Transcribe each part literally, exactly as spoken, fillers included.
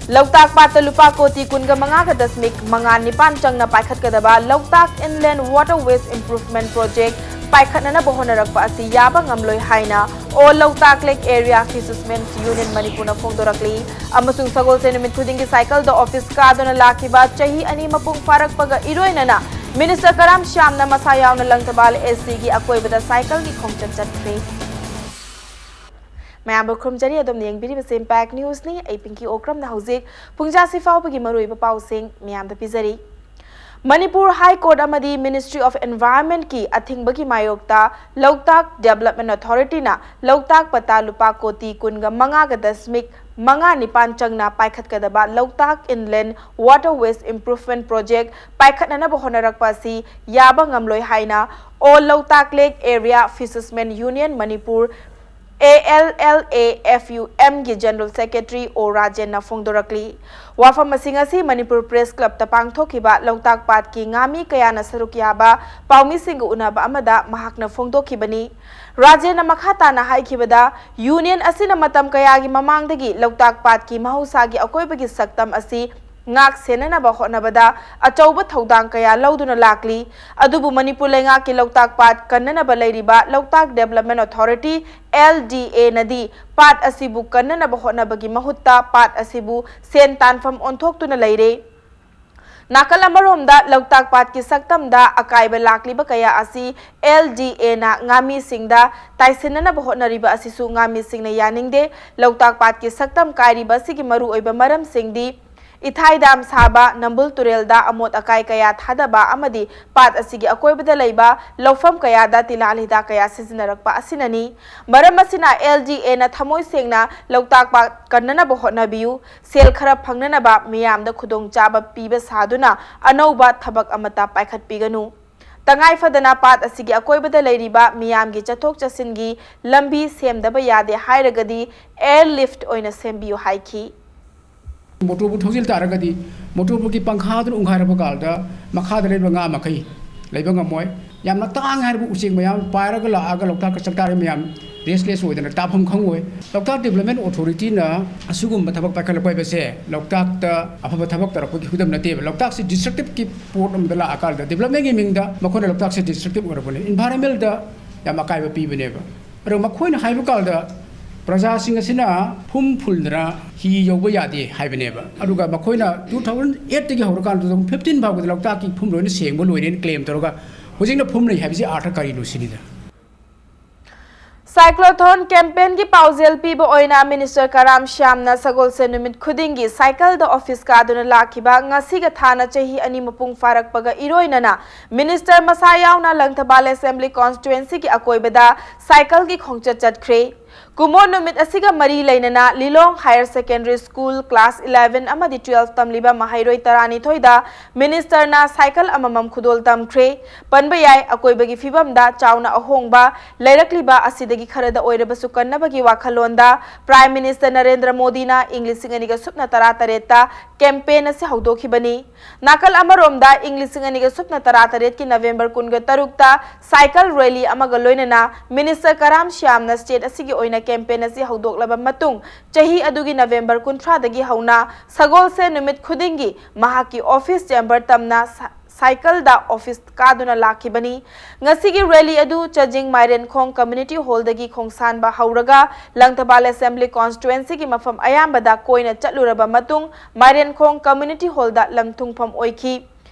ꯂꯣꯛꯇꯥꯛ ꯄꯥꯠꯇ ꯂꯨꯄꯥ ꯀꯣꯇꯤ ꯀꯨꯟꯒ ꯃꯉꯥꯒ ꯗꯁꯃꯤꯛ ꯃꯉꯥ ꯅꯤꯄꯥꯟ ꯆꯪꯅ ꯄꯥꯏꯈꯠꯀꯗꯕ ꯂꯣꯛꯇꯥꯛ Inland Waterways Improvement Project ꯄꯥꯏꯈꯠꯅꯅꯕ ꯍꯣꯠꯅꯔꯛꯄ ꯑꯁꯤ ꯌꯥꯕ ꯉꯝꯂꯣꯏ ꯍꯥꯏꯅ All Loktak Lake Area Fishermen's Union ꯃꯅꯤꯄꯨꯔꯅ ꯐꯣꯡꯗꯣꯔꯛꯂꯤ꯫ ꯑꯃꯁꯨꯡ ꯁꯒꯣꯜꯁꯦꯟ ꯅꯨꯃꯤꯠ ꯈꯨꯗꯤꯡꯒꯤ ꯁꯥꯏꯀꯜꯗ ꯑꯣꯐꯤꯁ ꯀꯥꯗꯨꯅ ꯂꯥꯛꯈꯤꯕ ꯆꯍꯤ ꯑꯅꯤ ꯃꯄꯨꯡ ꯐꯥꯔꯛꯄꯒ ꯏꯔꯣꯏꯅꯅ ꯃꯤꯅꯤꯁꯇꯔ ꯀꯔꯥꯝ ꯁ꯭ꯌꯥꯝꯅ ꯃꯁꯥ ꯌꯥꯎꯅ ꯂꯪꯊꯕꯥꯜ ꯑꯦꯁ ꯁꯤꯒꯤ ꯑꯀꯣꯏꯕꯗ ꯁꯥꯏꯀꯜꯒꯤ ꯈꯣꯡꯆꯠ ꯆꯠꯈ꯭ꯔꯦ꯫ ꯃꯌꯥꯝꯕꯨ ꯈꯨꯔꯨꯝꯖꯔꯤ꯫ ꯑꯗꯣꯝꯅ ꯌꯦꯡꯕꯤꯔꯤꯕꯁꯤ Impact News ꯅꯤ꯫ ꯑꯩ ꯄꯤꯡꯀꯤ ꯑꯣꯀ꯭ꯔꯝꯅ ꯍꯧꯖꯤꯛ ꯄꯨꯡꯖꯥꯁꯤ ꯐꯥꯎꯕꯒꯤ ꯃꯔꯨꯑꯣꯏꯕ ꯄꯥꯎꯁꯤꯡ ꯃꯌꯥꯝꯗ ꯄꯤꯖꯔꯤ꯫ ꯃꯅꯤꯄꯨꯔ ꯍꯥꯏ ꯀꯣꯔꯠ ꯑꯃꯗꯤ Ministry of Environment ꯀꯤ ꯑꯊꯤꯡꯕꯒꯤ ꯃꯥꯌꯣꯛꯇ ꯂꯣꯛꯇꯥꯛ Development Authority ꯅ ꯂꯣꯛꯇꯥꯛ ꯄꯇꯥ ꯂꯨꯄꯥ ꯀꯣꯇꯤ ꯀꯨꯟꯒ ꯃꯉꯥꯒ ꯗꯁꯃꯤꯛ ꯃꯉꯥ ꯅꯤꯄꯥꯟ ꯆꯪꯅ ꯄꯥꯏꯈꯠꯀꯗꯕ ꯂꯣꯛꯇꯥꯛ Inland Waterways Improvement Project ꯄꯥꯏꯈꯠꯅꯅꯕ ꯍꯣꯠꯅꯔꯛꯄ ꯑꯁꯤ ꯌꯥꯕ ꯉꯝꯂꯣꯏ ꯍꯥꯏꯅ All Loktak Lake Area Fishermen Union Manipur, A L L A F U M ꯒꯤ General Secretary ꯑꯣ ꯔꯥꯖꯦꯟꯅ ꯐꯣꯡꯗꯣꯔꯛꯂꯤ꯫ ꯋꯥꯐꯝ ꯑꯁꯤ ꯉꯁꯤ ꯃꯅꯤꯄꯨꯔ Press Club ꯇ ꯄꯥꯡꯊꯣꯛꯈꯤꯕ ꯂꯣꯛꯇꯥꯛ ꯄꯥꯠꯀꯤ ꯉꯥꯃꯤ ꯀꯌꯥꯅ ꯁꯔꯨꯛ ꯌꯥꯕ ꯄꯥꯎꯃꯤꯁꯤꯡꯒ ꯎꯅꯕ ꯑꯃꯗ ꯃꯍꯥꯛꯅ ꯐꯣꯡꯗꯣꯛꯈꯤꯕꯅꯤ꯫ ꯔꯥꯖꯦꯟꯅ ꯃꯈꯥ ꯇꯥꯅ ꯍꯥꯏꯈꯤꯕꯗ, Union ꯑꯁꯤꯅ ꯃꯇꯝ ꯀꯌꯥꯒꯤ ꯃꯃꯥꯡꯗꯒꯤ ꯂꯣꯛꯇꯥꯛ ꯄꯥꯠꯀꯤ ꯃꯍꯧꯁꯥꯒꯤ ꯑꯀꯣꯏꯕꯒꯤ ꯁꯛꯇꯝ ꯑꯁꯤ ꯉꯥꯛ ꯁꯦꯟꯅꯅꯕ ꯍꯣꯠꯅꯕꯗ ꯑꯆꯧꯕ ꯊꯧꯗꯥꯡ ꯀꯌꯥ ꯂꯧꯗꯨꯅ ꯂꯥꯛꯂꯤ꯫ ꯑꯗꯨꯕꯨ ꯃꯅꯤꯄꯨꯔ ꯂꯩꯉꯥꯛꯀꯤ ꯂꯣꯛꯇꯥꯛ ꯄꯥꯠ ꯀꯟꯅꯅꯕ ꯂꯩꯔꯤꯕ Loktak Development Authority, L D A ꯅꯗꯤ ꯄꯥꯠ ꯑꯁꯤꯕꯨ ꯀꯟꯅꯅꯕ ꯍꯣꯠꯅꯕꯒꯤ ꯃꯍꯨꯠꯇ ꯄꯥꯠ ꯑꯁꯤꯕꯨ ꯁꯦꯟ ꯇꯥꯟꯐꯝ ꯑꯣꯟꯊꯣꯛꯇꯨꯅ ꯂꯩꯔꯦ꯫ ꯅꯥꯀꯜ ꯑꯃꯔꯣꯝꯗ ꯂꯣꯛꯇꯥꯛ ꯄꯥꯠꯀꯤ ꯁꯛꯇꯝꯗ ꯑꯀꯥꯏꯕ ꯂꯥꯛꯂꯤꯕ ꯀꯌꯥ ꯑꯁꯤ L D A ꯅ ꯉꯥꯃꯤꯁꯤꯡꯗ ꯇꯥꯏꯁꯤꯟꯅꯅꯕ ꯍꯣꯠꯅꯔꯤꯕ ꯑꯁꯤꯁꯨ ꯉꯥꯃꯤꯁꯤꯡꯅ ꯌꯥꯅꯤꯡꯗꯦ꯫ ꯂꯣꯛꯇꯥꯛ ꯄꯥꯠꯀꯤ ꯁꯛꯇꯝ ꯀꯥꯏꯔꯤꯕ ꯑꯁꯤꯒꯤ ꯃꯔꯨꯑꯣꯏꯕ ꯃꯔꯝꯁꯤꯡꯗꯤ ꯏꯊꯥꯏ ꯗꯥꯝ ꯁꯥꯕ, ꯅꯝꯕꯨꯜ ꯇꯨꯔꯦꯜꯗ ꯑꯃꯣꯠ ꯑꯀꯥꯏ ꯀꯌꯥ ꯊꯥꯗꯕ ꯑꯃꯗꯤ ꯄꯥꯠ ꯑꯁꯤꯒꯤ ꯑꯀꯣꯏꯕꯗ ꯂꯩꯕ ꯂꯧꯐꯝ ꯀꯌꯥꯗ ꯇꯤꯜꯍꯥꯠ ꯍꯤꯗꯥꯛ ꯀꯌꯥ ꯁꯤꯖꯤꯟꯅꯔꯛꯄ ꯑꯁꯤꯅꯅꯤ꯫ ꯃꯔꯝ ꯑꯁꯤꯅ L D A ꯅ ꯊꯃꯣꯏ ꯁꯦꯡꯅ ꯂꯣꯛꯇꯥꯛ ꯄꯥꯠ ꯀꯟꯅꯅꯕ ꯍꯣꯠꯅꯕꯤꯌꯨ꯫ ꯁꯦꯜ ꯈꯔ ꯐꯪꯅꯅꯕ ꯃꯤꯌꯥꯝꯗ ꯈꯨꯗꯣꯡꯆꯥꯕ ꯄꯤꯕ ꯁꯥꯗꯨꯅ ꯑꯅꯧꯕ ꯊꯕꯛ ꯑꯃꯠꯇ ꯄꯥꯏꯈꯠꯄꯤꯒꯅꯨ꯫ ꯇꯉꯥꯏ ꯐꯗꯅ ꯄꯥꯠ ꯑꯁꯤꯒꯤ ꯑꯀꯣꯏꯕꯗ ꯂꯩꯔꯤꯕ ꯃꯤꯌꯥꯝꯒꯤ ꯆꯠꯊꯣꯛ ꯆꯠꯁꯤꯟꯒꯤ ꯂꯝꯕꯤ ꯁꯦꯝꯗꯕ ꯌꯥꯗꯦ ꯍꯥꯏꯔꯒꯗꯤ air lift ꯑꯣꯏꯅ ꯁꯦꯝꯕꯤꯌꯨ ꯍꯥꯏꯈꯤ꯫ ꯃꯣꯇꯣꯔ ꯕꯣꯠ ꯊꯧꯖꯤꯜ ꯇꯥꯔꯒꯗꯤ ꯃꯣꯇꯣꯔ ꯕꯣꯠꯀꯤ ꯄꯪꯈꯥꯗꯨꯅ ꯎꯪꯈꯥꯏꯔꯕ ꯀꯥꯟꯗ ꯃꯈꯥꯗ ꯂꯩꯕ ꯉꯥ ꯃꯈꯩ ꯂꯩꯕ ꯉꯝꯃꯣꯏ꯫ ꯌꯥꯝꯅ ꯇꯥꯡꯉꯦ ꯍꯥꯏꯔꯤꯕ ꯎꯆꯦꯛ ꯃꯌꯥꯝ ꯄꯥꯏꯔꯒ ꯂꯥꯛꯑꯒ ꯂꯣꯛꯇꯥꯛꯇ ꯆꯥꯛꯇꯥꯔꯤꯕ ꯃꯌꯥꯝ ꯔꯦꯁꯂꯦꯁ ꯑꯣꯏꯗꯅ ꯇꯥꯐꯝ ꯈꯪꯉꯣꯏ꯫ ꯂꯣꯛꯇꯥꯛ ꯗꯤꯕ꯭ꯂꯞꯃꯦꯟ ꯑꯣꯊꯣꯔꯤꯇꯤꯅ ꯑꯁꯤꯒꯨꯝꯕ ꯊꯕꯛ ꯄꯥꯏꯈꯠꯂꯛꯄ ꯍꯥꯏꯕꯁꯦ ꯂꯣꯛꯇꯥꯛꯇ ꯑꯐꯕ ꯊꯕꯛ ꯇꯧꯔꯛꯄꯒꯤ ꯈꯨꯗꯝ ꯅꯠꯇꯦꯕ꯫ ꯂꯣꯛꯇꯥꯛꯁꯤ ꯗꯤꯁꯇ꯭ꯔꯛꯇꯤꯞꯀꯤ ꯄꯣꯠ ꯑꯃꯗ ꯂꯥꯛꯑꯀꯥꯟꯗ ꯗꯤꯕ꯭ꯂꯞꯃꯦꯟꯒꯤ ꯃꯤꯡꯗ ꯃꯈꯣꯏꯅ ꯂꯣꯛꯇꯥꯛꯁꯦ ꯗꯤꯁꯇ꯭ꯔꯛꯇꯤꯞ ꯑꯣꯏꯔꯛꯄꯅꯦ, ꯏꯟꯚꯥꯏꯔꯣꯟꯃꯦꯟꯗ ꯌꯥꯝ ꯑꯀꯥꯏꯕ ꯄꯤꯕꯅꯦꯕ꯫ ꯑꯗꯣ ꯃꯈꯣꯏꯅ ꯍꯥꯏꯕ ꯀꯥꯟꯗ ꯄ꯭ꯔꯖꯥꯁꯤꯡ ꯑꯁꯤꯅ ꯐꯨꯝ ꯐꯨꯜꯗꯅ ꯍꯤ ꯌꯧꯕ ꯌꯥꯗꯦ ꯍꯥꯏꯕꯅꯦꯕ꯫ ꯑꯗꯨꯒ ꯃꯈꯣꯏꯅ ꯇꯨ ꯊꯥꯎꯖꯟ ꯑꯦꯠꯇꯒꯤ ꯍꯧꯔꯀꯥꯟꯗ ꯇꯨ ꯊꯥꯎꯖꯟ ꯐꯤꯐꯇꯤꯟ ꯐꯥꯎꯕꯗ ꯂꯣꯛꯇꯥꯛꯀꯤ ꯐꯨꯝ ꯂꯣꯏꯅ ꯁꯦꯡꯕ ꯂꯣꯏꯔꯦꯅ ꯀ꯭ꯂꯦꯝ ꯇꯧꯔꯒ ꯍꯧꯖꯤꯛꯅ ꯐꯨꯝ ꯂꯩ ꯍꯥꯏꯕꯁꯤ ꯑꯥꯔꯊ ꯀꯔꯤꯅꯣ ꯁꯤꯅꯤꯗ꯫ ꯁꯥꯏꯀ꯭ꯂꯣꯊꯣꯟ ꯀꯦꯝꯄꯦꯟꯒꯤ ꯄꯥꯎꯖꯦꯜ ꯄꯤꯕ ꯑꯣꯏꯅ ꯃꯤꯅꯤꯁꯇꯔ ꯀꯔꯥꯝ ꯁ꯭ꯌꯥꯝꯅ ꯁꯒꯣꯜꯁꯦꯟ ꯅꯨꯃꯤꯠ ꯈꯨꯗꯤꯡꯒꯤ ꯁꯥꯏꯀꯜꯗ ꯑꯣꯐꯤꯁ ꯀꯥꯗꯨꯅ ꯂꯥꯛꯈꯤꯕ ꯉꯁꯤꯒ ꯊꯥꯅ ꯆꯍꯤ ꯑꯅꯤ ꯃꯄꯨꯡ ꯐꯥꯔꯛꯄꯒ ꯏꯔꯣꯏꯅꯅ ꯃꯤꯅꯤꯁꯇꯔ ꯃꯁꯥ ꯌꯥꯎꯅ ꯂꯪꯊꯕꯥꯜ ꯑꯦꯁꯦꯝꯕ꯭ꯂꯤ ꯀꯣꯟꯁꯇꯤꯇ꯭ꯋꯦꯟꯁꯤꯒꯤ ꯑꯀꯣꯏꯕꯗ ꯁꯥꯏꯀꯜꯒꯤ ꯈꯣꯡꯆꯠ ꯆꯠꯈ꯭ꯔꯦ꯫ ꯀꯨꯃꯣꯟ ꯅꯨꯃꯤꯠ ꯑꯁꯤꯒ ꯃꯔꯤ ꯂꯩꯅꯅ Lilong higher secondary school class eleven ꯑꯃꯗꯤ ꯇꯨꯋꯦꯜꯐ ꯇꯝꯂꯤꯕ ꯃꯍꯩꯔꯣꯏ ꯇꯔꯥꯅꯤꯊꯣꯏꯗ ꯃꯤꯅꯤꯁꯇꯔꯅ ꯁꯥꯏꯀꯜ ꯑꯃꯃꯝ ꯈꯨꯗꯣꯜ ꯇꯝꯈ꯭ꯔꯦ꯫ ꯄꯟꯕ ꯌꯥꯏ, ꯑꯀꯣꯏꯕꯒꯤ ꯐꯤꯕꯝꯗ ꯆꯥꯎꯅ ꯑꯍꯣꯡꯕ ꯂꯩꯔꯛꯂꯤꯕ ꯑꯁꯤꯗꯒꯤ ꯈꯔꯗ ꯑꯣꯏꯔꯕꯁꯨ ꯀꯟꯅꯕꯒꯤ ꯋꯥꯈꯜꯂꯣꯟꯗ ꯄ꯭ꯔꯥꯏꯝ ꯃꯤꯅꯤꯁꯇꯔ ꯅꯔꯦꯟꯗ꯭ꯔ ꯃꯣꯗꯤꯅ ꯏꯪ ꯂꯤꯁꯤꯡ ꯑꯅꯤꯒ ꯁꯨꯞꯅ ꯇꯔꯥꯇꯔꯦꯠꯇ ꯀꯦꯝꯄꯦꯟ ꯑꯁꯤ ꯍꯧꯗꯣꯛꯈꯤꯕꯅꯤ꯫ ꯅꯥꯀꯜ ꯑꯃꯔꯣꯝꯗ ꯏꯪ ꯂꯤꯁꯤꯡ ꯑꯅꯤꯒ ꯁꯨꯞꯅ ꯇꯔꯥꯇꯔꯦꯠꯀꯤ ꯅꯕꯦꯝꯕꯔ ꯀꯨꯟꯒ ꯇꯔꯨꯛꯇ ꯁꯥꯏꯀꯜ ꯔꯦꯂꯤ ꯑꯃꯒ ꯂꯣꯏꯅꯅ ꯃꯤꯅꯤꯁꯇꯔ ꯀꯔꯥꯝ ꯁ꯭ꯌꯥꯝꯅ ꯁ꯭ꯇꯦꯠ ꯑꯁꯤꯒꯤ ꯑꯣꯏꯅ ꯀꯦꯝꯄꯦꯟ ꯑꯁꯤ ꯍꯧꯗꯣꯛꯂꯕ ꯃꯇꯨꯡ, ꯆꯍꯤ ꯑꯗꯨꯒꯤ ꯅꯕꯦꯝꯕꯔ ꯀꯨꯟꯊ꯭ꯔꯥꯗꯒꯤ ꯍꯧꯅ ꯁꯒꯣꯜꯁꯦꯟ ꯅꯨꯃꯤꯠ ꯈꯨꯗꯤꯡꯒꯤ ꯃꯍꯥꯛꯀꯤ ꯑꯣꯐꯤꯁ ꯆꯦꯝꯕꯔ ꯇꯝꯅ ꯁꯥ-, ꯁꯥꯏꯀꯜꯗ ꯑꯣꯐꯤꯁ ꯀꯥꯗꯨꯅ ꯂꯥꯛꯈꯤꯕꯅꯤ꯫ ꯉꯁꯤꯒꯤ ꯔꯦꯂꯤ ꯑꯗꯨ ꯆꯖꯤꯡ ꯃꯥꯏꯔꯦꯟꯈꯣꯡ ꯀꯝꯃ꯭ꯌꯨꯅꯤꯇꯤ ꯍꯣꯜꯗꯒꯤ ꯈꯣꯡꯁꯥꯟꯕ ꯍꯧꯔꯒ ꯂꯪꯊꯕꯥꯜ ꯑꯦꯁꯦꯝꯕ꯭ꯂꯤ ꯀꯣꯟꯁꯇꯤꯇ꯭ꯋꯦꯟꯁꯤꯒꯤ ꯃꯐꯝ ꯑꯌꯥꯝꯕꯗ ꯀꯣꯏꯅ ꯆꯠꯂꯨꯔꯕ ꯃꯇꯨꯡ ꯃꯥꯏꯔꯦꯟꯈꯣꯡ ꯀꯝꯃ꯭ꯌꯨꯅꯤꯇꯤ ꯍꯣꯜꯗ ꯂꯪꯊꯨꯡꯐꯝ ꯑꯣꯏꯈꯤ꯫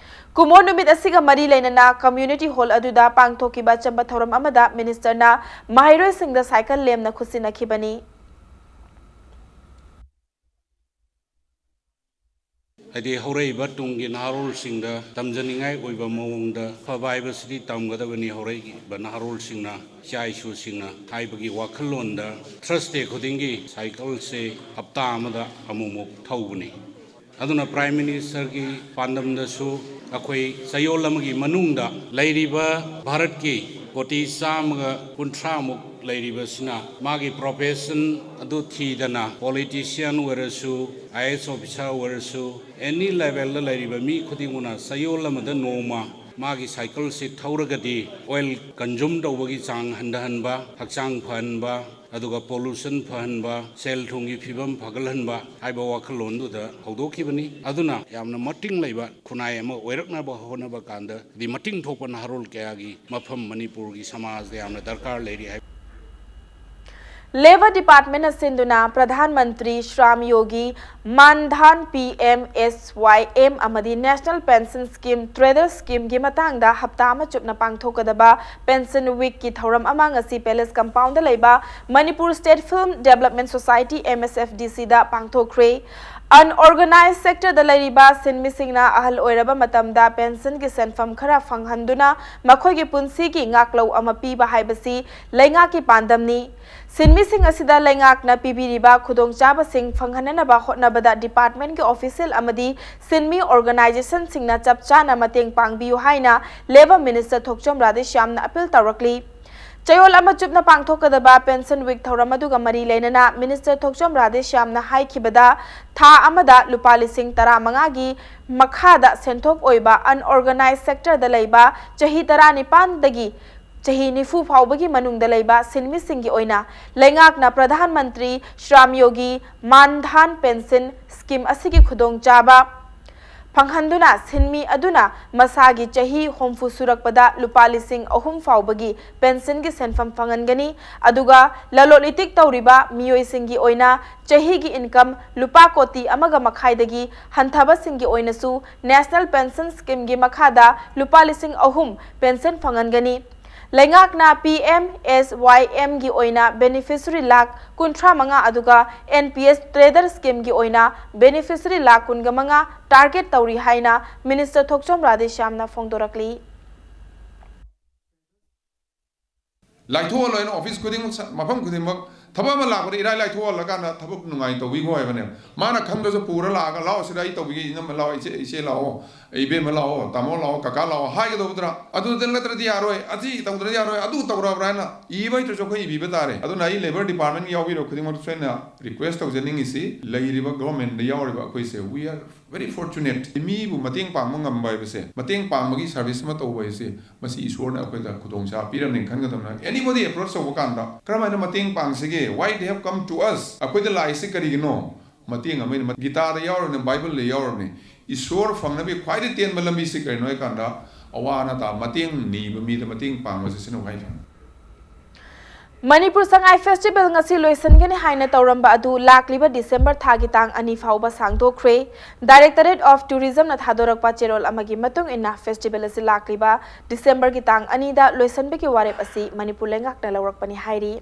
ꯀꯨꯃꯣꯟ ꯅꯨꯃꯤꯠ ꯑꯁꯤꯒ ꯃꯔꯤ ꯂꯩꯅꯅ ꯀꯝꯃ꯭ꯌꯨꯅꯤꯇꯤ ꯍꯣꯜ ꯑꯗꯨꯗ ꯄꯥꯡꯊꯣꯛꯈꯤꯕ ꯑꯆꯝꯕ ꯊꯧꯔꯝ ꯑꯃꯗ ꯃꯤꯅꯤꯁꯇꯔꯅ ꯃꯍꯩꯔꯣꯏꯁꯤꯡꯗ ꯁꯥꯏꯀꯜ ꯂꯦꯝꯅ ꯈꯨꯠꯁꯤꯟꯅꯈꯤꯕꯅꯤ꯫ ꯍꯥꯏꯗꯤ ꯍꯧꯔꯛꯏꯕ ꯇꯨꯡꯒꯤ ꯅꯍꯥꯔꯣꯜꯁꯤꯡꯗ ꯇꯝꯖꯅꯤꯡꯉꯥꯏ ꯑꯣꯏꯕ ꯃꯑꯣꯡꯗ ꯑꯐꯕ ꯍꯥꯏꯕꯁꯤꯗꯤ ꯇꯝꯒꯗꯕꯅꯤ꯫ ꯍꯧꯔꯛꯏꯕ ꯅꯍꯥꯔꯣꯜꯁꯤꯡꯅ, ꯏꯆꯥ ꯏꯁꯨꯁꯤꯡꯅ ꯍꯥꯏꯕꯒꯤ ꯋꯥꯈꯜꯂꯣꯟꯗ ꯊꯔꯁꯗꯦ ꯈꯨꯗꯤꯡꯒꯤ ꯁꯥꯏꯀꯜꯁꯦ ꯍꯞꯇꯥ ꯑꯃꯗ ꯑꯃꯨꯛꯃꯨꯛ ꯊꯧꯕꯅꯤ꯫ ꯑꯗꯨꯅ ꯄ꯭ꯔꯥꯏꯝ ꯃꯤꯅꯤꯁꯇꯔꯒꯤ ꯄꯥꯟꯗꯝꯗꯁꯨ ꯑꯩꯈꯣꯏ ꯆꯌꯣꯜ ꯑꯃꯒꯤ ꯃꯅꯨꯡꯗ ꯂꯩꯔꯤꯕ ꯚꯥꯔꯠꯀꯤ ꯀꯣꯇꯤ ꯆꯥꯝꯃꯒ ꯀꯨꯟꯊ꯭ꯔꯥꯃꯨꯛ ꯂꯩꯔꯤꯕꯁꯤꯅ ꯃꯥꯒꯤ ꯄ꯭ꯔꯣꯐꯦꯁꯟ ꯑꯗꯨ ꯊꯤꯗꯅ ꯄꯣꯂꯤꯇꯤꯁꯤꯌꯥꯟ ꯑꯣꯏꯔꯁꯨ, ꯑꯥꯏ ꯑꯦꯁ ꯑꯣꯐꯤꯁꯥꯔ ꯑꯣꯏꯔꯁꯨ, ꯑꯦꯅꯤ ꯂꯦꯚꯦꯜꯗ ꯂꯩꯔꯤꯕ ꯃꯤ ꯈꯨꯗꯤꯡꯃꯛꯅ ꯆꯌꯣꯜ ꯑꯃꯗ ꯅꯣꯡꯃ ꯃꯥꯒꯤ ꯁꯥꯏꯀꯜꯁꯤ ꯊꯧꯔꯒꯗꯤ ꯑꯣꯏꯜ ꯀꯟꯖꯨꯝ ꯇꯧꯕꯒꯤ ꯆꯥꯡ ꯍꯟꯊꯍꯟꯕ, ꯍꯛꯆꯥꯡ ꯐꯍꯟꯕ, ꯑꯗꯨꯒ ꯄꯣꯂꯨꯁꯟ ꯐꯍꯟꯕ, ꯁꯦꯜ ꯊꯨꯝꯒꯤ ꯐꯤꯕꯝ ꯐꯒꯠꯍꯟꯕ ꯍꯥꯏꯕ ꯋꯥꯈꯜꯂꯣꯟꯗꯨꯗ ꯍꯧꯗꯣꯛꯈꯤꯕꯅꯤ꯫ ꯑꯗꯨꯅ ꯌꯥꯝꯅ ꯃꯇꯤꯡ ꯂꯩꯕ ꯈꯨꯟꯅꯥꯏ ꯑꯃ ꯑꯣꯏꯔꯛꯅꯕ ꯍꯣꯠꯅꯕ ꯀꯥꯟꯗꯗꯤ ꯃꯇꯤꯡ ꯊꯣꯛꯄ ꯅꯍꯥꯔꯣꯜ ꯀꯌꯥꯒꯤ ꯃꯐꯝ ꯃꯅꯤꯄꯨꯔꯒꯤ ꯁꯃꯥꯖꯗ ꯌꯥꯝꯅ ꯗꯔꯀꯥꯔ ꯂꯩꯔꯤ ꯍꯥꯏ꯫ Labour Department ꯅ ꯁꯤꯟꯗꯨꯅ ꯄ꯭ꯔꯙꯥꯟ ꯃꯟꯇ꯭ꯔꯤ ꯁ꯭ꯔꯥꯝ ꯌꯣꯒꯤ ꯃꯥꯟ Dhan, P M S Y M ꯑꯃꯗꯤ National Pension Scheme, Trader Scheme ꯒꯤ ꯃꯇꯥꯡꯗ ꯍꯞꯇꯥ ꯑꯃ ꯆꯨꯞꯅ ꯄꯥꯡꯊꯣꯛꯀꯗꯕ Pension Week ꯀꯤ ꯊꯧꯔꯝ ꯑꯃ ꯉꯁꯤ Palace Compound ꯗ ꯂꯩꯕ Manipur State Film Development Society, M S F D C ꯗ ꯄꯥꯡꯊꯣꯛꯈ꯭ꯔꯦ꯫ Unorganized sector ꯗ ꯂꯩꯔꯤꯕ ꯁꯤꯟꯃꯤꯁꯤꯡꯅ ꯑꯍꯜ ꯑꯣꯏꯔꯕ ꯃꯇꯝꯗ pension ꯒꯤ ꯁꯦꯟꯐꯝ ꯈꯔ ꯐꯪꯍꯟꯗꯨꯅ ꯃꯈꯣꯏꯒꯤ ꯄꯨꯟꯁꯤꯒꯤ ꯉꯥꯛꯂꯧ ꯑꯃ ꯄꯤꯕ ꯍꯥꯏꯕꯁꯤ ꯂꯩꯉꯥꯛꯀꯤ ꯄꯥꯟꯗꯝꯅꯤ꯫ ꯁꯤꯟꯃꯤꯁꯤꯡ ꯑꯁꯤꯗ ꯂꯩꯉꯥꯛꯅ ꯄꯤꯕꯤꯔꯤꯕ ꯈꯨꯗꯣꯡꯆꯥꯕꯁꯤꯡ ꯐꯪꯍꯟꯅꯅꯕ ꯍꯣꯠꯅꯕꯗ department ꯀꯤ official ꯑꯃꯗꯤ ꯁꯤꯟꯃꯤ organization ꯁꯤꯡꯅ ꯆꯞ ꯆꯥꯅ ꯃꯇꯦꯡ ꯄꯥꯡꯕꯤꯌꯨ ꯍꯥꯏꯅ Labour Minister ꯊꯣꯛꯆꯣꯝ ꯔꯥꯙꯦꯁ꯭ꯌꯥꯝꯅ appeal ꯇꯧꯔꯛꯂꯤ꯫ ꯆꯌꯣꯜ ꯑꯃ ꯆꯨꯞꯅ ꯄꯥꯡꯊꯣꯛꯀꯗꯕ Pension Week ꯊꯧꯔꯝ ꯑꯗꯨꯒ ꯃꯔꯤ ꯂꯩꯅꯅ Minister ꯊꯣꯛꯆꯣꯝ ꯔꯥꯙꯦꯁ꯭ꯌꯥꯝꯅ ꯍꯥꯏꯈꯤꯕꯗ, ꯊꯥ ꯑꯃꯗ ꯂꯨꯄꯥ ꯂꯤꯁꯤꯡ ꯇꯔꯥꯃꯉꯥꯒꯤ ꯃꯈꯥꯗ ꯁꯦꯟꯊꯣꯛ ꯑꯣꯏꯕ unorganized sector ꯗ ꯂꯩꯕ ꯆꯍꯤ ꯇꯔꯥꯅꯤꯄꯥꯟꯗꯒꯤ ꯆꯍꯤ ꯅꯤꯐꯨ ꯐꯥꯎꯕꯒꯤ ꯃꯅꯨꯡꯗ ꯂꯩꯕ ꯁꯤꯟꯃꯤꯁꯤꯡꯒꯤ ꯑꯣꯏꯅ ꯂꯩꯉꯥꯛꯅ ꯄ꯭ꯔꯙꯥꯟ ꯃꯟꯇ꯭ꯔꯤ ꯁ꯭ꯔꯥꯝ ꯌꯣꯒꯤ ꯃꯥꯟ ꯙꯥꯟ Pension Scheme ꯑꯁꯤꯒꯤ ꯈꯨꯗꯣꯡꯆꯥꯕ ꯐꯪꯍꯟꯗꯨꯅ ꯁꯤꯟꯃꯤ ꯑꯗꯨꯅ ꯃꯁꯥꯒꯤ ꯆꯍꯤ ꯍꯨꯝꯐꯨ ꯁꯨꯔꯛꯄꯗ ꯂꯨꯄꯥ ꯂꯤꯁꯤꯡ ꯑꯍꯨꯝ ꯐꯥꯎꯕꯒꯤ pension ꯒꯤ ꯁꯦꯟꯐꯝ ꯐꯪꯍꯟꯒꯅꯤ꯫ ꯑꯗꯨꯒ ꯂꯂꯣꯟ ꯏꯇꯤꯛ ꯇꯧꯔꯤꯕ ꯃꯤꯑꯣꯏꯁꯤꯡꯒꯤ ꯑꯣꯏꯅ ꯆꯍꯤꯒꯤ income ꯂꯨꯄꯥ ꯀꯣꯇꯤ ꯑꯃꯒ ꯃꯈꯥꯏꯗꯒꯤ ꯍꯟꯊꯕꯁꯤꯡꯒꯤ ꯑꯣꯏꯅꯁꯨ National Pension Scheme ꯒꯤ ꯃꯈꯥꯗ ꯂꯨꯄꯥ ꯂꯤꯁꯤꯡ ꯑꯍꯨꯝ pension ꯐꯪꯍꯟꯒꯅꯤ꯫ ꯂꯩꯉꯥꯛꯅ P M S Y M ꯒꯤ ꯑꯣꯏꯅ beneficiary ꯂꯥꯈ ꯀꯨꯟꯊ꯭ꯔꯥ ꯃꯉꯥ ꯑꯗꯨꯒ N P S Trader Scheme ꯒꯤ ꯑꯣꯏꯅ beneficiary ꯂꯥꯈ ꯀꯨꯟꯒ ꯃꯉꯥ target ꯇꯧꯔꯤ ꯍꯥꯏꯅ Minister ꯊꯣꯛꯆꯣꯝ ꯔꯥꯙꯦꯁ꯭ꯌꯥꯝꯅ ꯐꯣꯡꯗꯣꯔꯛꯂꯤ꯫ ꯂꯥꯏꯊꯣꯛꯑ ꯂꯣꯏꯅ office ꯈꯨꯗꯤꯡꯃꯛ, ꯁ-, ꯃꯐꯝ ꯈꯨꯗꯤꯡꯃꯛ ꯊꯕꯛ ꯑꯃ ꯂꯥꯛꯄꯗ ꯏꯔꯥꯏ ꯂꯥꯏ ꯊꯣꯛꯍꯜꯂꯀꯥꯟꯗ ꯊꯕꯛ ꯅꯨꯡꯉꯥꯏ ꯇꯧꯕꯤꯈꯣ ꯍꯥꯏꯕꯅꯦꯕ꯫ ꯃꯥꯅ ꯈꯪꯗ꯭ꯔꯁꯨ ꯄꯨꯔ ꯂꯥꯛꯑꯒ, "ꯂꯥꯛꯑꯣ ꯁꯤꯗ ꯑꯩ ꯇꯧꯕꯤꯒꯦ, ꯏꯅꯝꯃ ꯂꯥꯛꯑꯣ, ꯏꯆꯦ, ꯏꯆꯦ ꯂꯥꯛꯑꯣ, ꯏꯕꯦꯝꯃ ꯂꯥꯛꯑꯣ, ꯇꯥꯃꯣ ꯂꯥꯛꯑꯣ, ꯀꯀꯥ ꯂꯥꯛꯑꯣ" ꯍꯥꯏꯒꯗꯧꯕꯗꯨꯔꯥ? ꯑꯗꯨꯗ ꯅꯠꯇ꯭ꯔꯗꯤ ꯌꯥꯔꯣꯏ, ꯑꯁꯤ ꯇꯧꯗ꯭ꯔꯗꯤ ꯌꯥꯔꯣꯏ, ꯑꯗꯨ ꯇꯧꯔꯕ꯭ꯔꯥ ꯍꯥꯏꯅ ꯏꯕ ꯍꯩꯇ꯭ꯔꯁꯨ ꯑꯩꯈꯣꯏ ꯏꯕꯤꯕ ꯇꯥꯔꯦ꯫ ꯑꯗꯨꯅ ꯑꯩ ꯂꯦꯕꯔ ꯗꯤꯄꯥꯔꯠꯃꯦꯟꯒꯤ ꯌꯥꯎꯕꯤꯔꯕ ꯈꯨꯗꯤꯡꯃꯛꯇꯁꯨ ꯑꯩꯅ ꯔꯤꯀ꯭ꯋꯦꯁ ꯇꯧꯖꯅꯤꯡꯉꯤꯁꯤ, ꯂꯩꯔꯤꯕ ꯒꯣꯔꯃꯦꯟꯗ ꯌꯥꯎꯔꯤꯕ ꯑꯩꯈꯣꯏꯁꯦ, we are very fortunate꯫ ꯃꯤꯕꯨ ꯃꯇꯦꯡ ꯄꯥꯡꯕ ꯉꯝꯕ ꯍꯥꯏꯕꯁꯦ, ꯃꯇꯦꯡ ꯄꯥꯡꯕꯒꯤ ꯁꯥꯔꯚꯤꯁ ꯑꯃ ꯇꯧꯕ ꯍꯥꯏꯕꯁꯦ, ꯃꯁꯤ ꯏꯁꯣꯔꯅ ꯑꯩꯈꯣꯏꯗ ꯈꯨꯗꯣꯡꯆꯥꯕ ꯄꯤꯔꯝꯅꯤ ꯈꯟꯒꯗꯕꯅꯤ꯫ Anybody approach ꯇꯧꯕ ꯀꯥꯟꯗ ꯀꯔꯝꯍꯥꯏꯅ ꯃꯇꯦꯡ ꯄꯥꯡꯁꯤꯒꯦ? Why they have come to us? ꯑꯩꯈꯣꯏꯗ ꯂꯥꯛꯏꯁꯤ ꯀꯔꯤꯒꯤꯅꯣ? ꯃꯇꯦꯡ ꯑꯃ ꯑꯣꯏꯅ, ꯒꯤꯇꯥꯗ ꯌꯥꯎꯔꯕꯅꯤ, ꯕꯥꯏꯕꯜꯗ ꯌꯥꯎꯔꯕꯅꯤ꯫ ꯏꯁꯣꯔ ꯐꯪꯅꯕꯒꯤ ꯈ꯭ꯋꯥꯏꯗꯒꯤ ꯇꯦꯟꯕ ꯂꯝꯕꯤꯁꯤ ꯀꯔꯤꯅꯣ ꯍꯥꯏ ꯀꯥꯟꯗ, ꯑꯋꯥ ꯑꯅꯥ ꯇꯥ ꯃꯇꯦꯡ ꯅꯤꯕ ꯃꯤꯗ ꯃꯇꯦꯡ ꯄꯥꯡꯕꯁꯤ ꯁꯤꯅ ꯈ꯭ꯋꯥꯏ ꯐꯩ꯫ ꯃꯅꯤꯄꯨꯔ ꯁꯉꯥꯏ ꯐꯦꯁꯇꯤꯚꯦꯜ ꯉꯁꯤ ꯂꯣꯏꯁꯤꯟꯒꯅꯤ ꯍꯥꯏꯅ ꯇꯧꯔꯝꯕ ꯑꯗꯨ ꯂꯥꯛꯂꯤꯕ ꯗꯤꯁꯦꯝꯕꯔ ꯊꯥꯒꯤ ꯇꯥꯡ ꯑꯅꯤ ꯐꯥꯎꯕ ꯁꯥꯡꯗꯣꯛꯈ꯭ꯔꯦ꯫ Directorate of Tourismꯅ ꯊꯥꯗꯣꯔꯛꯄ ꯆꯦꯔꯣꯜ ꯑꯃꯒꯤ ꯃꯇꯨꯡ ꯏꯟꯅ, ꯐꯦꯁꯇꯤꯚꯦꯜ ꯑꯁꯤ ꯂꯥꯛꯂꯤꯕ ꯗꯤꯁꯦꯝꯕꯔꯒꯤ ꯇꯥꯡ ꯑꯅꯤꯗ ꯂꯣꯏꯁꯤꯟꯕꯒꯤ ꯋꯥꯔꯦꯞ ꯑꯁꯤ ꯃꯅꯤꯄꯨꯔ ꯂꯩꯉꯥꯛꯅ ꯂꯧꯔꯛꯄꯅꯤ ꯍꯥꯏꯔꯤ꯫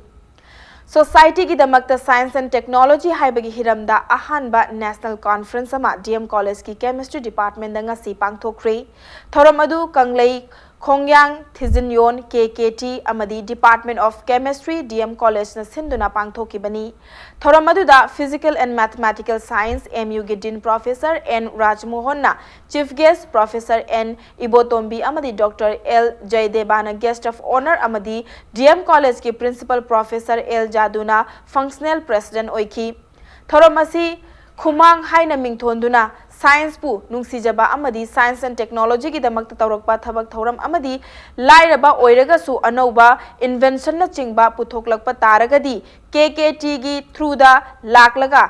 ꯁꯣꯁꯥꯏꯇꯤꯒꯤꯗꯃꯛꯇ Science and Technology ꯍꯥꯏꯕꯒꯤ ꯍꯤꯔꯝꯗ ꯑꯍꯥꯟꯕ ꯅꯦꯁꯅꯦꯜ ꯀꯣꯟꯐ꯭ꯔꯦꯟꯁ ꯑꯃ ꯗꯤ ꯑꯦꯝ ꯀꯣꯂꯦꯖꯀꯤ ꯀꯦꯃꯤꯁꯇ꯭ꯔꯤ ꯗꯤꯄꯥꯔꯠꯃꯦꯟꯗ ꯉꯁꯤ ꯄꯥꯡꯊꯣꯛꯈ꯭ꯔꯦ꯫ ꯊꯧꯔꯝ ꯑꯗꯨ ꯀꯪꯂꯩ ꯈꯣꯡꯌꯥꯡ ꯊꯤꯖꯤꯟꯌꯣꯟ, ꯀꯦ ꯀꯦ ꯇꯤ, ꯑꯃꯗꯤ Department of Chemistry, D M ꯀꯣꯂꯦꯖꯅ ꯁꯤꯟꯗꯨꯅ ꯄꯥꯡꯊꯣꯛꯈꯤꯕꯅꯤ꯫ ꯊꯧꯔꯝ ꯑꯗꯨꯗ Physical and Mathematical Science, M ꯌꯨꯒꯤ Dean Professor ꯑꯦꯟ ꯔꯥꯖꯃꯣꯍꯟꯅ chief guest, Professor N Ibotombi ꯑꯃꯗꯤ ꯗꯣꯛꯇꯔ ꯑꯦꯜ ꯖꯌꯗꯦꯕꯥꯅ guest of honour ꯑꯃꯗꯤ ꯗꯤ ꯑꯦꯝ ꯀꯣꯂꯦꯖꯀꯤ Principal Professor ꯑꯦꯜ ꯖꯥꯗꯨꯅ functional president ꯑꯣꯏꯈꯤ꯫ ꯊꯧꯔꯝ ꯑꯁꯤ ꯈꯨꯃꯥꯡ ꯍꯥꯏꯅ ꯃꯤꯡꯊꯣꯟꯗꯨꯅ ꯁꯥꯏꯟꯁꯄꯨ ꯅꯨꯡꯁꯤꯖꯕ ꯑꯃꯗꯤ Science and Technologyꯒꯤꯗꯃꯛꯇ ꯇꯧꯔꯛꯄ ꯊꯕꯛ ꯊꯧꯔꯝ ꯑꯃꯗꯤ ꯂꯥꯏꯔꯕ ꯑꯣꯏꯔꯒꯁꯨ ꯑꯅꯧꯕ inventionꯅꯆꯤꯡꯕ ꯄꯨꯊꯣꯛꯂꯛꯄ ꯇꯥꯔꯒꯗꯤ ꯀꯦ ꯀꯦ ꯇꯤꯒꯤ throughꯗ ꯂꯥꯛꯂꯒ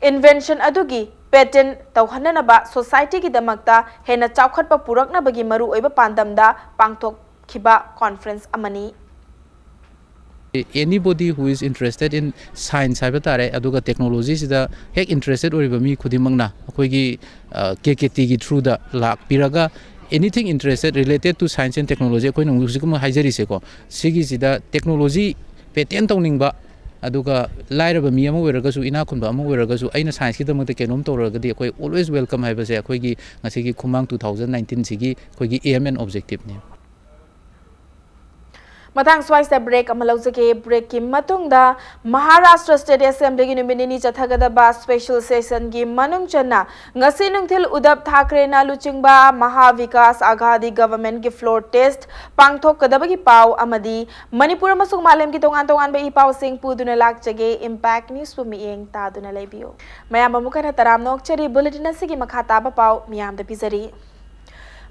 invention ꯑꯗꯨꯒꯤ patent ꯇꯧꯍꯟꯅꯅꯕ ꯁꯣꯁꯥꯏꯇꯤꯒꯤꯗꯃꯛꯇ ꯍꯦꯟꯅ ꯆꯥꯎꯈꯠꯄ ꯄꯨꯔꯛꯅꯕꯒꯤ ꯃꯔꯨꯑꯣꯏꯕ ꯄꯥꯟꯗꯝꯗ ꯄꯥꯡꯊꯣꯛꯈꯤꯕ ꯀꯣꯟꯐ꯭ꯔꯦꯟꯁ ꯑꯃꯅꯤ꯫ Anybody who is interested in science ꯍꯥꯏꯕ ꯇꯥꯔꯦ, ꯑꯗꯨꯒ ꯇꯦꯛꯅꯣꯂꯣꯖꯤꯁꯤꯗ ꯍꯦꯛ interested ꯑꯣꯏꯔꯤꯕ ꯃꯤ ꯈꯨꯗꯤꯡꯃꯛꯅ ꯑꯩꯈꯣꯏꯒꯤ ꯀꯦ ꯀꯦ ꯇꯤꯒꯤ throughꯗ ꯂꯥꯛꯄꯤꯔꯒ, anything interested related to science and technology, ꯑꯩꯈꯣꯏꯅ ꯍꯧꯖꯤꯛ ꯍꯧꯖꯤꯛ ꯍꯥꯏꯖꯔꯤꯁꯦꯀꯣ, ꯁꯤꯒꯤꯁꯤꯗ ꯇꯦꯛꯅꯣꯂꯣꯖꯤ patent ꯇꯧꯅꯤꯡꯕ, ꯑꯗꯨꯒ ꯂꯥꯏꯔꯕ ꯃꯤ ꯑꯃ ꯑꯣꯏꯔꯒꯁꯨ, ꯏꯅꯥꯛ ꯈꯨꯟꯕ ꯑꯃ ꯑꯣꯏꯔꯒꯁꯨ, ꯑꯩꯅ ꯁꯥꯏꯟꯁꯀꯤꯗꯃꯛꯇ ꯀꯩꯅꯣꯝ ꯇꯧꯔꯒꯗꯤ ꯑꯩꯈꯣꯏ always welcome ꯍꯥꯏꯕꯁꯦ ꯑꯩꯈꯣꯏꯒꯤ ꯉꯁꯤꯒꯤ ꯈꯨꯃꯥꯡ two thousand nineteenꯁꯤꯒꯤ ꯑꯩꯈꯣꯏꯒꯤ aim and objectiveꯅꯤ꯫ ꯃꯇꯥꯡ ꯁ꯭ꯋꯥꯏꯁꯤꯗ break ꯑꯃ ꯂꯧꯖꯒꯦ꯫ Breakꯀꯤ ꯃꯇꯨꯡꯗ ꯃꯍꯥꯔꯥꯁꯇ꯭ꯔ State Assemblyꯒꯤ ꯅꯨꯃꯤꯠ ꯅꯤꯅꯤ ꯆꯠꯊꯒꯗꯕ special sessionꯒꯤ ꯃꯅꯨꯡ ꯆꯟꯅ ꯉꯁꯤ ꯅꯨꯡꯊꯤꯜ ꯎꯗꯞ ꯊꯥꯀ꯭ꯔꯦꯅ ꯂꯨꯆꯤꯡꯕ ꯃꯍꯥ ꯕꯤꯀꯥꯁ ꯑꯒꯥꯗꯤ governmentꯀꯤ floor test ꯄꯥꯡꯊꯣꯛꯀꯗꯕꯒꯤ ꯄꯥꯎ ꯑꯃꯗꯤ ꯃꯅꯤꯄꯨꯔ ꯑꯃꯁꯨꯡ ꯃꯥꯂꯦꯝꯒꯤ ꯇꯣꯉꯥꯟ ꯇꯣꯉꯥꯟꯕ ꯏ ꯄꯥꯎꯁꯤꯡ ꯄꯨꯗꯨꯅ ꯂꯥꯛꯆꯒꯦ꯫ Impact Newsꯄꯨ ꯃꯤꯠꯌꯦꯡ ꯇꯥꯗꯨꯅ ꯂꯩꯕꯤꯌꯨ꯫ ꯃꯌꯥꯝ ꯑꯃꯨꯛ ꯍꯟꯅ ꯇꯔꯥꯝꯅ ꯑꯣꯛꯆꯔꯤ꯫ Bulletin ꯑꯁꯤꯒꯤ ꯃꯈꯥ ꯇꯥꯕ ꯄꯥꯎ ꯃꯤꯌꯥꯝꯗ ꯄꯤꯖꯔꯤ꯫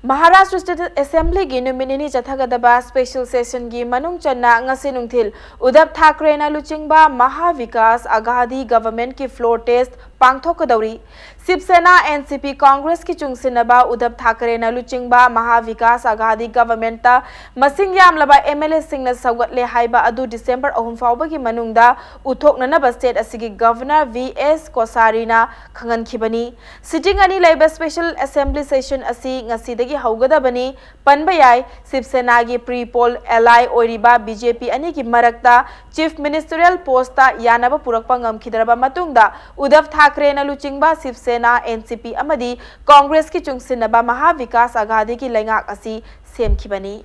ꯃꯍꯥꯔꯥꯁꯇ꯭ꯔ State Assemblyꯒꯤ ꯅꯨꯃꯤꯠ ꯅꯤꯅꯤ ꯆꯠꯊꯒꯗꯕ special sessionꯒꯤ ꯃꯅꯨꯡ ꯆꯟꯅ ꯉꯁꯤ ꯅꯨꯡꯊꯤꯜ ꯎꯗꯞ ꯊꯥꯀ꯭ꯔꯦꯅ ꯂꯨꯆꯤꯡꯕ ꯃꯍꯥ ꯕꯤꯀꯥꯁ ꯑꯒꯥꯗꯤ governmentꯀꯤ floor test ꯄꯥꯡꯊꯣꯛꯀꯗꯧꯔꯤ꯫ ꯁꯤꯕ ꯁꯦꯅꯥ, NCP, Congressꯀꯤ ꯆꯨꯡꯁꯤꯟꯅꯕ ꯎꯗꯞ ꯊꯥꯀ꯭ꯔꯦꯅ ꯂꯨꯆꯤꯡꯕ ꯃꯍꯥ ꯕꯤꯀꯥꯁ ꯑꯒꯥꯗꯤ governmentꯇ ꯃꯁꯤꯡ ꯌꯥꯝꯂꯕ MLAꯁꯤꯡꯅ ꯁꯧꯒꯠꯂꯦ ꯍꯥꯏꯕ ꯑꯗꯨ December ꯑꯍꯨꯝ ꯐꯥꯎꯕꯒꯤ ꯃꯅꯨꯡꯗ ꯎꯠꯊꯣꯛꯅꯅꯕ state ꯑꯁꯤꯒꯤ Governor V S ꯀꯣꯁꯥꯔꯤꯅ ꯈꯪꯍꯟꯈꯤꯕꯅꯤ꯫ Sitting ꯑꯅꯤ ꯂꯩꯕ special assembly session ꯑꯁꯤ ꯉꯁꯤꯗꯒꯤ ꯍꯧꯒꯗꯕꯅꯤ꯫ ꯄꯟꯕ ꯌꯥꯏ, ꯁꯤꯕ ꯁꯦꯅꯥꯒꯤ pre poll ally ꯑꯣꯏꯔꯤꯕ BJP ꯑꯅꯤꯒꯤ ꯃꯔꯛꯇ Chief Ministerial postꯇ ꯌꯥꯅꯕ ꯄꯨꯔꯛꯄ ꯉꯝꯈꯤꯗ꯭ꯔꯕ ꯃꯇꯨꯡꯗ ꯎꯗꯞ ꯊꯥꯀ꯭ꯔꯦꯅ ꯂꯨꯆꯤꯡꯕ ꯁꯤꯕ ꯁꯦꯅꯥ, NCP ꯑꯃꯗꯤ Congressꯀꯤ ꯆꯨꯡꯁꯤꯟꯅꯕ ꯃꯍꯥ ꯕꯤꯀꯥꯁ ꯑꯒꯥꯗꯤꯒꯤ ꯂꯩꯉꯥꯛ ꯑꯁꯤ ꯁꯦꯝꯈꯤꯕꯅꯤ꯫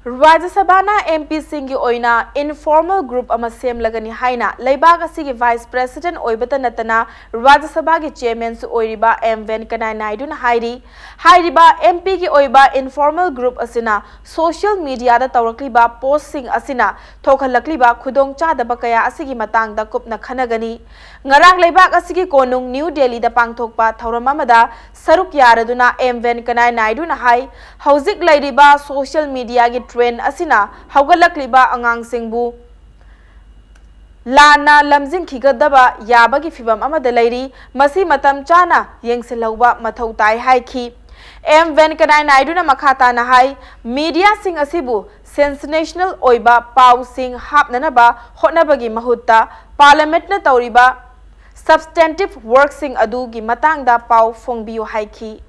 ꯔꯥꯖ꯭ꯌ ꯁꯚꯥꯅ MPꯁꯤꯡꯒꯤ ꯑꯣꯏꯅ informal group ꯑꯃ ꯁꯦꯝꯂꯒꯅꯤ ꯍꯥꯏꯅ ꯂꯩꯕꯥꯛ ꯑꯁꯤꯒꯤ Vice President ꯑꯣꯏꯕꯇ ꯅꯠꯇꯅ ꯔꯥꯖ꯭ꯌ ꯁꯚꯥꯒꯤ Chairmanꯁꯨ ꯑꯣꯏꯔꯤꯕ ꯑꯦꯝ ꯚꯦꯟꯀꯩꯌꯥ ꯅꯥꯏꯗꯨꯅ ꯍꯥꯏꯔꯤ, ꯍꯥꯏꯔꯤꯕ MPꯒꯤ ꯑꯣꯏꯕ informal group ꯑꯁꯤꯅ social mediaꯗ ꯇꯧꯔꯛꯂꯤꯕ postꯁꯤꯡ ꯑꯁꯤꯅ ꯊꯣꯛꯍꯜꯂꯛꯂꯤꯕ ꯈꯨꯗꯣꯡꯆꯥꯗꯕ ꯀꯌꯥ ꯑꯁꯤꯒꯤ ꯃꯇꯥꯡꯗ ꯀꯨꯞꯅ ꯈꯟꯅꯒꯅꯤ꯫ ꯉꯔꯥꯡ ꯂꯩꯕꯥꯛ ꯑꯁꯤꯒꯤ ꯀꯣꯅꯨꯡ ꯅ꯭ꯌꯨ ꯗꯦꯜꯂꯤꯗ ꯄꯥꯡꯊꯣꯛꯄ ꯊꯧꯔꯝ ꯑꯃꯗ ꯁꯔꯨꯛ ꯌꯥꯔꯗꯨꯅ ꯑꯦꯝ ꯚꯦꯟꯀꯩꯌꯥ ꯅꯥꯏꯗꯨꯅ ꯍꯥꯏ, ꯍꯧꯖꯤꯛ ꯂꯩꯔꯤꯕ social mediaꯒꯤ trend ꯑꯁꯤꯅ ꯍꯧꯒꯠꯂꯛꯂꯤꯕ ꯑꯉꯥꯡꯁꯤꯡꯕꯨ ꯂꯥꯟꯅ ꯂꯝꯖꯤꯡꯈꯤꯒꯗꯕ ꯌꯥꯕꯒꯤ ꯐꯤꯚꯝ ꯑꯃꯗ ꯂꯩꯔꯤ, ꯃꯁꯤ ꯃꯇꯝ ꯆꯥꯅ ꯌꯦꯡꯁꯤꯜꯍꯧꯕ ꯃꯊꯧ ꯇꯥꯏ ꯍꯥꯏꯈꯤ꯫ ꯑꯦꯝ ꯚꯦꯟꯀꯩꯌꯥ ꯅꯥꯏꯗꯨꯅ ꯃꯈꯥ ꯇꯥꯅ ꯍꯥꯏ, mediaꯁꯤꯡ ꯑꯁꯤꯕꯨ sensational ꯑꯣꯏꯕ ꯄꯥꯎꯁꯤꯡ ꯍꯥꯞꯅꯅꯕ ꯍꯣꯠꯅꯕꯒꯤ ꯃꯍꯨꯠꯇ Parliamentꯅ ꯇꯧꯔꯤꯕ substantive workꯁꯤꯡ ꯑꯗꯨꯒꯤ ꯃꯇꯥꯡꯗ ꯄꯥꯎ ꯐꯣꯡꯕꯤꯌꯨ ꯍꯥꯏꯈꯤ꯫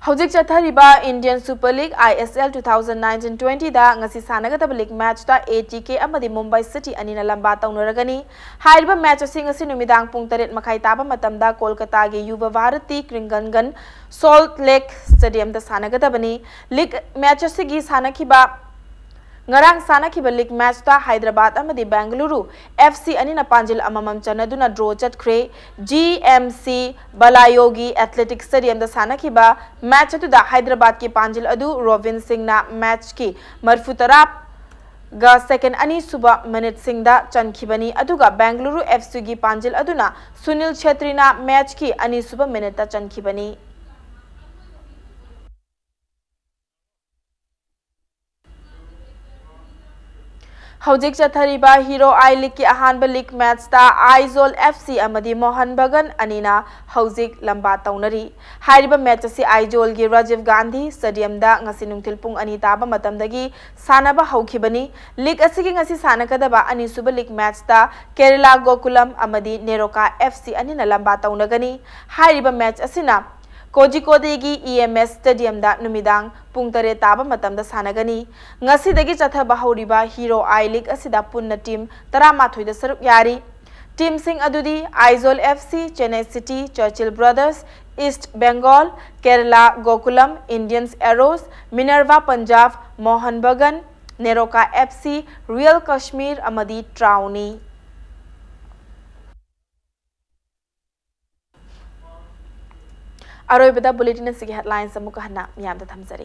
ꯍꯧꯖꯤꯛ ꯆꯠꯊꯔꯤꯕ Indian Super League, I S L, two thousand nineteen twenty ꯗ ꯉꯁꯤ ꯁꯥꯟꯅꯒꯗꯕ league match ꯇ A T K ꯑꯃꯗꯤ Mumbai City ꯑꯅꯤꯅ ꯂꯝꯕꯥ ꯇꯧꯅꯔꯒꯅꯤ꯫ ꯍꯥꯏꯔꯤꯕ match ꯑꯁꯤ ꯉꯁꯤ ꯅꯨꯃꯤꯗꯥꯡ ꯄꯨꯡ ꯇꯔꯦꯠ ꯃꯈꯥꯏ ꯇꯥꯕ ꯃꯇꯝꯗ ꯀꯣꯜꯀꯇꯥꯒꯤ ꯌꯨꯕ ꯚꯥꯔꯇꯤ ꯀ꯭ꯔꯤꯡꯒꯟꯒꯟ ꯁꯣꯜꯠ ꯂꯦꯛ ꯁ꯭ꯇꯦꯗꯤꯌꯝꯗ ꯁꯥꯟꯅꯒꯗꯕꯅꯤ꯫ League match ꯑꯁꯤꯒꯤ ꯁꯥꯟꯅꯈꯤꯕ ꯉꯔꯥꯡ ꯁꯥꯟꯅꯈꯤꯕ league match ꯇ ꯍꯥꯏꯗ꯭ꯔꯕꯥꯗ ꯑꯃꯗꯤ ꯕꯦꯡꯒꯂꯨꯔꯨ F C ꯑꯅꯤꯅ ꯄꯥꯟꯖꯤꯜ ꯑꯃꯃꯝ ꯆꯟꯅꯗꯨꯅ draw ꯆꯠꯈ꯭ꯔꯦ꯫ G M C ꯕꯂꯥꯌꯣꯒꯤ Athletic Stadium ꯗ ꯁꯥꯟꯅꯈꯤꯕ match ꯑꯗꯨꯗ ꯍꯥꯏꯗ꯭ꯔꯕꯥꯗꯀꯤ ꯄꯥꯟꯖꯤꯜ ꯑꯗꯨ ꯔꯣꯕꯤꯟ ꯁꯤꯡꯅ match ꯀꯤ ꯃꯔꯐꯨ ꯇꯔꯥ ꯒ second ꯑꯅꯤꯁꯨꯕ minute ꯁꯤꯡꯗ ꯆꯟꯈꯤꯕꯅꯤ, ꯑꯗꯨꯒ ꯕꯦꯡꯒꯂꯨꯔꯨ F C ꯒꯤ ꯄꯥꯟꯖꯤꯜ ꯑꯗꯨꯅ ꯁꯨꯅꯤꯜ ꯁꯦꯇ꯭ꯔꯤꯅ match ꯀꯤ ꯑꯅꯤꯁꯨꯕ minute ꯇ ꯆꯟꯈꯤꯕꯅꯤ꯫ ꯍꯧꯖꯤꯛ ꯆꯠꯊꯔꯤꯕ Hero I League ꯀꯤ ꯑꯍꯥꯟꯕ league match ꯇ ꯑꯥꯏꯖꯣꯜ F C ꯑꯃꯗꯤ ꯃꯣꯍꯟ ꯕꯒꯟ ꯑꯅꯤꯅ ꯍꯧꯖꯤꯛ ꯂꯝꯕꯥ ꯇꯧꯅꯔꯤ꯫ ꯍꯥꯏꯔꯤꯕ match ꯑꯁꯤ ꯑꯥꯏꯖꯣꯜꯒꯤ ꯔꯥꯖꯤꯚ ꯒꯥꯟꯙꯤ Stadium ꯗ ꯉꯁꯤ ꯅꯨꯡꯊꯤꯜ ꯄꯨꯡ ꯑꯅꯤ ꯇꯥꯕ ꯃꯇꯝꯗꯒꯤ ꯁꯥꯟꯅꯕ ꯍꯧꯈꯤꯕꯅꯤ꯫ League ꯑꯁꯤꯒꯤ ꯉꯁꯤ ꯁꯥꯟꯅꯒꯗꯕ ꯑꯅꯤꯁꯨꯕ league match ꯇ ꯀꯦꯔꯂꯥ ꯒꯣꯀꯨꯂꯝ ꯑꯃꯗꯤ ꯅꯦꯔꯣꯀꯥ F C ꯑꯅꯤꯅ ꯂꯝꯕꯥ ꯇꯧꯅꯒꯅꯤ꯫ ꯍꯥꯏꯔꯤꯕ match ꯑꯁꯤꯅ ꯀꯣꯖꯤꯀꯣꯗꯦꯒꯤ E M S Stadium ꯗ ꯅꯨꯃꯤꯗꯥꯡ ꯄꯨꯡ ꯇꯔꯦꯠ ꯇꯥꯕ ꯃꯇꯝꯗ ꯁꯥꯟꯅꯒꯅꯤ꯫ ꯉꯁꯤꯗꯒꯤ ꯆꯠꯊꯕ ꯍꯧꯔꯤꯕ Hero I League ꯑꯁꯤꯗ ꯄꯨꯟꯅ team ꯇꯔꯥꯃꯥꯊꯣꯏꯗ ꯁꯔꯨꯛ ꯌꯥꯔꯤ꯫ Team ꯁꯤꯡ ꯑꯗꯨꯗꯤ Aizawl F C, Chennai City, Churchill Brothers, East Bengal, Kerala ꯒꯣꯀꯨꯂꯝ, Indians Arrows, Minerva Punjab, Mohan ꯕꯒꯟ, NEROCA F C, Real Kashmir ꯑꯃꯗꯤ ꯇ꯭ꯔꯥꯎꯅꯤ꯫ ꯑꯔꯣꯏꯕꯗ bulletin ꯑꯁꯤꯒꯤ headlines ꯑꯃꯨꯛꯀ ꯍꯟꯅ ꯃꯤꯌꯥꯝꯗ ꯊꯝꯖꯔꯤ꯫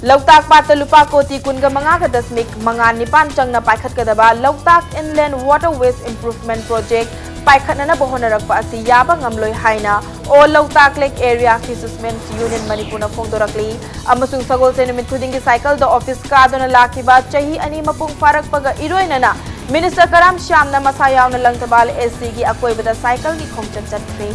ꯂꯣꯛꯇꯥꯛ ꯄꯥꯠꯇ ꯂꯨꯄꯥ ꯀꯣꯇꯤ ꯀꯨꯟꯒ ꯃꯉꯥꯒ ꯗꯁꯃꯤꯛ ꯃꯉꯥ ꯅꯤꯄꯥꯟ ꯆꯪꯅ ꯄꯥꯏꯈꯠꯀꯗꯕ ꯂꯣꯛꯇꯥꯛ Inland Waterways Improvement Project ꯄꯥꯏꯈꯠꯅꯅꯕ ꯍꯣꯠꯅꯔꯛꯄ ꯑꯁꯤ ꯌꯥꯕ ꯉꯝꯂꯣꯏ ꯍꯥꯏꯅ All Loktak Lake Area Fishermen's Union ꯃꯅꯤꯄꯨꯔꯅ ꯐꯣꯡꯗꯣꯔꯛꯂꯤ꯫ ꯑꯃꯁꯨꯡ ꯁꯒꯣꯜꯁꯦꯟ ꯅꯨꯃꯤꯠ ꯈꯨꯗꯤꯡꯒꯤ ꯁꯥꯏꯀꯜꯗ office ꯀꯥꯗꯨꯅ ꯂꯥꯛꯈꯤꯕ ꯆꯍꯤ ꯑꯅꯤ ꯃꯄꯨꯡ ꯐꯥꯔꯛꯄꯒ ꯏꯔꯣꯏꯅꯅ Minister ꯀꯔꯥꯝ ꯁ꯭ꯌꯥꯝꯅ ꯃꯁꯥ ꯌꯥꯎꯅ ꯂꯪꯊꯕꯥꯜ AC ꯒꯤ ꯑꯀꯣꯏꯕꯗ ꯁꯥꯏꯀꯜꯒꯤ ꯈꯣꯡꯆꯠ ꯆꯠꯈ꯭ꯔꯦ꯫